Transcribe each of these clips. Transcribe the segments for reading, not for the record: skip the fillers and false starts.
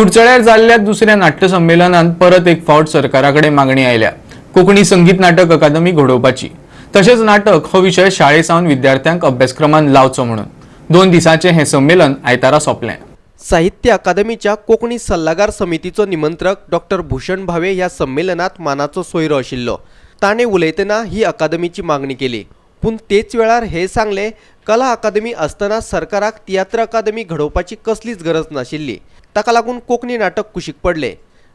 कुडचड्यार जाल्ल्या दुसऱ्या नाट्य संमेलनात परत एक फावट सरकारा कडेन मागणी आयल्या कोंकणी संगीत नाटक अकादमी घडोवपाची, तशेंच नाटक हो विशय शाळे सावन विद्यार्थ्यांक अभ्यासक्रमांत लावचो म्हणून. 2 दिसांचें हें संमेलन आयतारा सोंपलें. साहित्य अकादमीच्या कोंकणी सल्लागार समितीचो निमंत्रक डॉक्टर भूषण भावे ह्या संमेलनात मानाचो सोयरो आशिल्लो. ताणें उलयतना ही अकादमीची मागणी केली, पूण तेच वेळार हे सांगलें, कला अकादमी आसतना सरकाराक तियात्र अकादमी घडोवपाची कसलीच गरज नाशिल्ली. ताका लागून कोंकणी नाटक कुशीक पडले,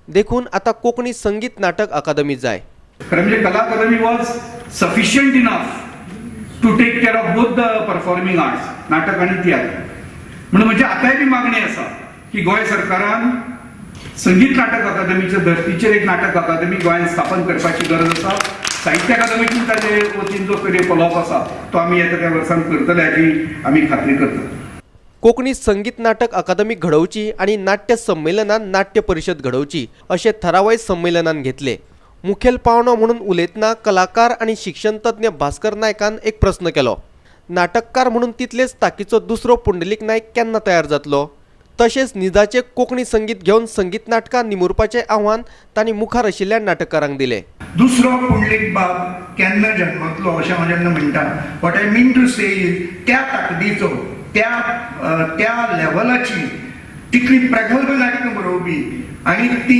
देखून आतां कोंकणी संगीत नाटक अकादमी जाय. खरें म्हणजे कला अकादमी was sufficient enough to take care of both the performing arts, नाटक आनी तियात्र. म्हणून म्हणजे आतांय बी मागणी आसा की गोंय सरकारान संगीत नाटक अकादमीच्या धर्तीचेर एक नाटक अकादमी गोंयांत स्थापन करपाची गरज आसा. साहित्य अकादमीची ताजे वतीन जो करियर फॉलोअप आसा, तो आमी येता त्या वर्सान करतले हाची आमी खात्री करतात. कोंकणी संगीत नाटक अकादमी घडोवची आनी नाट्य संमेलनान नाट्य परिशद घडोवची अशे थारावय संमेलनान घेतले. मुखेल पावणो म्हणून उलयतना कलाकार आनी शिक्षणतज्ञ भास्कर नायकान एक प्रस्न केलो, नाटककार म्हणून तितलेच ताकीचो दुसरो पुंडलीक नायक केन्ना तयार जातलो? तशेंच निजाचे कोंकणी संगीत घेवन संगीत नाटकां निमुरपाचें आव्हान तांणी मुखार आशिल्ल्या नाटककारांक दिलें. दुसरो पुंडलीक बाब केन्ना जन्मतलो अशें हांव जेन्ना म्हणटा, what I mean to say is त्या ताकदीचो, त्या लेवलाची तितली प्रगल्भ नाटकां बरोवपी आनी ती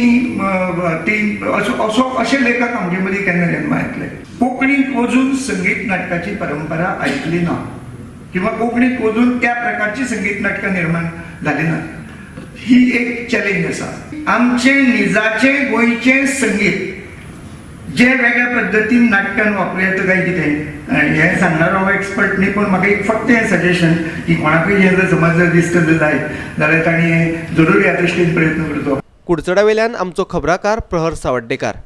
ती असो असो अशे लेखक आमचे मदीं केन्ना जन्मा येतले? कोंकणीत अजून संगीत नाटकाची परंपरा आयकली ना किंवा कोंकणीत अजून त्या प्रकारची संगीत नाटकां निर्माण जाली ना, ही एक चॅलेंज आसा. आमचें निजाचें गोंयचें संगीत जे वेगळ्या पद्दतीन नाटकान वापरूं येता काय कितें, हें सांगणार हांव एक्सपर्ट न्ही, पूण म्हाका एक फक्त हें सजेशन की कोणाकूय हें जर समज जर दिसता जर जायत जाल्यार तांणी जरूर ह्या दृश्टीन प्रयत्न करचो. कुडचड्यावेल्यान आमचो खबराकार प्रहर सावड्डेकार.